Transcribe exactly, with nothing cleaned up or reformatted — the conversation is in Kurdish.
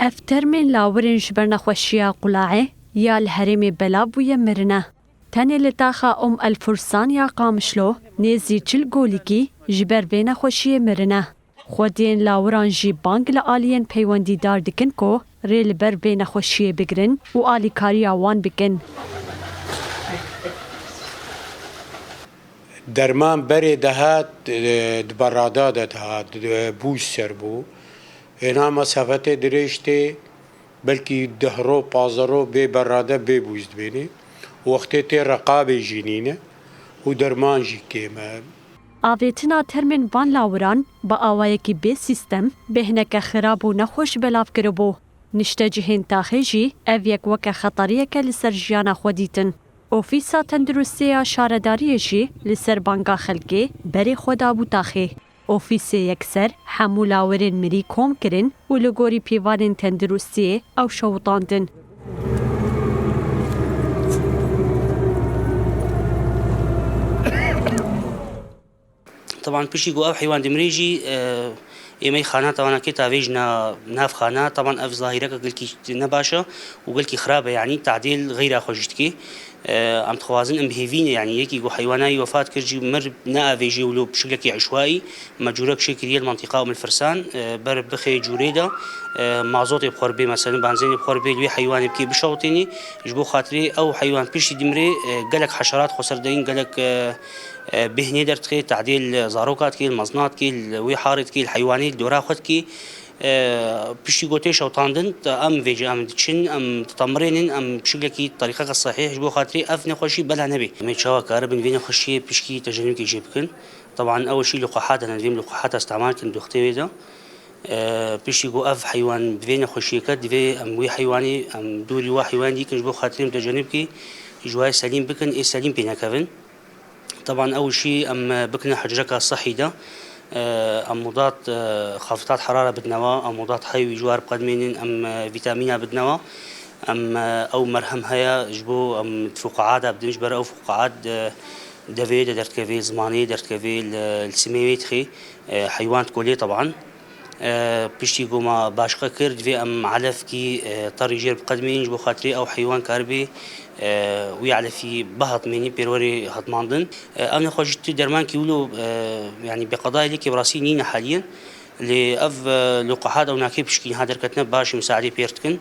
Ev termên lawirên ji ber nexweşiya qulaê ya li herêmê belav bûye mirine. Tenê li taxa Um El Fursan ya Qamişlo nêzî çil golikî ji ber vê nexweşiyê mirine. Xwediyên lawiran jî bang li aliyên peywendîdar dikin ku rê li ber vê nexweşiyê bigirin û alîkariya wan bikin. Derman berê dihat, e, di berada de dihat, e, bûz ser bû. Êna mesafetê dirêj tê, belkî deh ro, pazdeh ro bê berade, bê bûz dibênê. Wextê tê reqabê jî nîne û derman jî kêm e. Avêtina termên van lawiran bi awayekî bê sîstem, bêhneke xirab û nexweş belav kiribû. Niştecihên taxê jî ev yek weke xeteriyeke li ser jiyana xwe dîtin. Ofîsa Tenduristê ya Şaredariyê jî li ser banga xelkê berê xwe dabû taxê. Ofîsê yekser hemû lawirên mirî kom kirin û li gorî pîvanên tenduristiyê ew şewitandin. Teban piştî ku ev heywan dimirê jî, e, ê meyxana tebanakê tavêjina nav xana. Teban ev zahîreke gelkî ne baş e û gelkî xirab e, yanî tadêl xeyra xwe jî dikê. E, em dixwazin em bi hêvî ne, yanî yekî ku heywana wî wefat kir jî mir neavêjê wilo bi şiklekî eşwayî. Me cûrek çêkiriye li mentiqa Umil Firsan, e, ber bixê cûrê de, e, mazotê bi xwe re bê, meselen, benzînê bi xwe re bê, li wê heywanê bikê bişewitênê. Ji bo xatirê ew heywan piştî dimirê, e, gelek heşerat xwe ser deyîn, gelek, e, e, bêhnê derdixê, tedê li zaroka dikê, li mezina dikê, li wê harê dikê, li heywanê, li dora xwe dikê. E, piştî ku tê şewitandin, em vêce em diçin, em ditemirênin, em bi şiklekî terîqeke sehîh ji bo xatirê ev nexweşî bela nebê. Em ê çawa karibin vê nexweşiyê pişkî tecenûkê jê bikin? Teban ew jî luqehat hene, divê em luqehata îstemal kin di wextê wê de. E, piştî ku ev heywan bi vê nexweşiyê ket, divê em wê heywanê, em dûrî wa heywanê dî kin ji bo xatirê em tecenû bikî, ji wayê selîm bikin, ê selîm pê nekevin. Teban ew jî em bikine hicreka sehî de. E, em mudat, e, xafitat herare bidine wa, em mudat heyvî ji wa re biqedmênin, em, e, vîtamîna bidine wa. Em, e, ew merhem heye ji bo em di fuqe'a de bidin, ji ber ew fuqe'a di devê de derdikevê, zimanê derdikevê, li, li simê wê dixê, e, heywan dikolê teban. E, piştî ku me başqe kir, divê em elefkî, e, terî jêr biqedmînin, ji bo xatirê ew heywan karibê, e, wî elefî bihatmênî pêrwerê hatmandin. E, ev nexweşî tu dermankî wilo, e, yanî bêqedayê lêkê bi rastî nîne haliyen. Lê ev, e, luqehat ew nakê pişkî niha derketine baş misaedê pêr dikin.